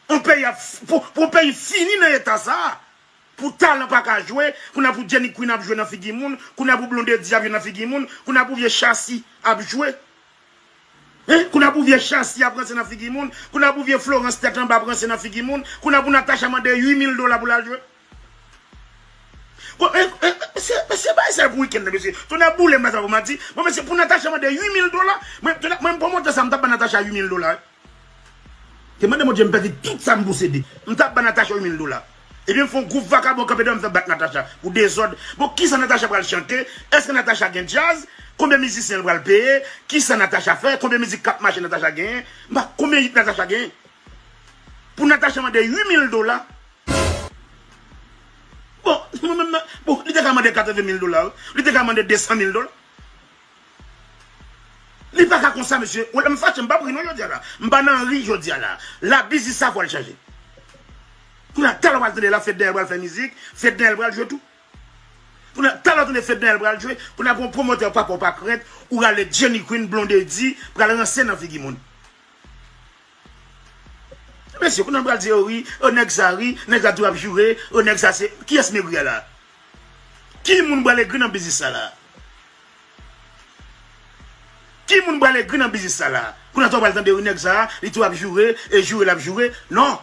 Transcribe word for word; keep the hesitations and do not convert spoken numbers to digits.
Yon peyi ap, pou, pou yon peyi fini nan eta sa, pou Talan pa ka jwe, kounye a pou Jenny Queen ap jwe nan figi moun, kounye a pou Blondedy ap jwe nan figi moun, kounye a pou vye Chassi ap jwe. Hein? Kounye a pou vye Chassi ap ranse nan figi moun, kounye a pou vye Florence tèt anba ap ranse nan figi moun, kounye a pou Natacha mande uit mil dola pou l al jwe. Bon, e, e, mesye, mesye, bay sèl pou wikenn nan, mesye. Tonnè boule m, pa sa pou manti. Bon, mesye, pou Natacha mande uit mil dola, mwen, tonnè, mwen, pou montan sa, m t ap ba Natacha uit mil dola, wi. Te mande Bondye m pèdi tout sa m posede. M t ap ba Natacha uit mil dola. Ebyen, m fè yon gwoup vakabon kanpe devan m fè bat Natacha pou dezòd. Bon, kisa Natacha pral chante? Èske Natacha gen djaz? Konbyen mizisyen l pral peye? Kisa Natacha fè? Konbyen mizik k ap mache Natacha genyen? M pa konbyen hit Natacha genyen? Pou Natacha mande uit mil dola. Bon, mwen menm nan, bon, li te ka mande katreven mil dola, wi. Li te ka mande de san mil dola. Li pa ka konsa, mesye. Ou wè, m fache, m p ap ri non jodi a la. M pa nan ri jodi a la. La, biznis sa fò l chanje. Kounye a, talè w pral tande la, Fednaelle pral fè mizik, Fednaelle pral jwe tou. Kounye a, talè w tande Fednaelle pral jwe, kounye a, pou yon pwomotè, papa, w pa krent, ou rale Jenny Queen, Blondedy, pral ranse nan figi moun. Mesye, kounye a pral di, o wi, o nèg sa wi, nèg sa tou ap joure, o nèg sa se, kiyès m egri a la? Ki moun pral egri nan biznis sa la? Ki moun pral egri nan biznis sa la? Kounye a tou pral tande, wi, nèg sa, li tou ap joure, e joure l ap joure. Non,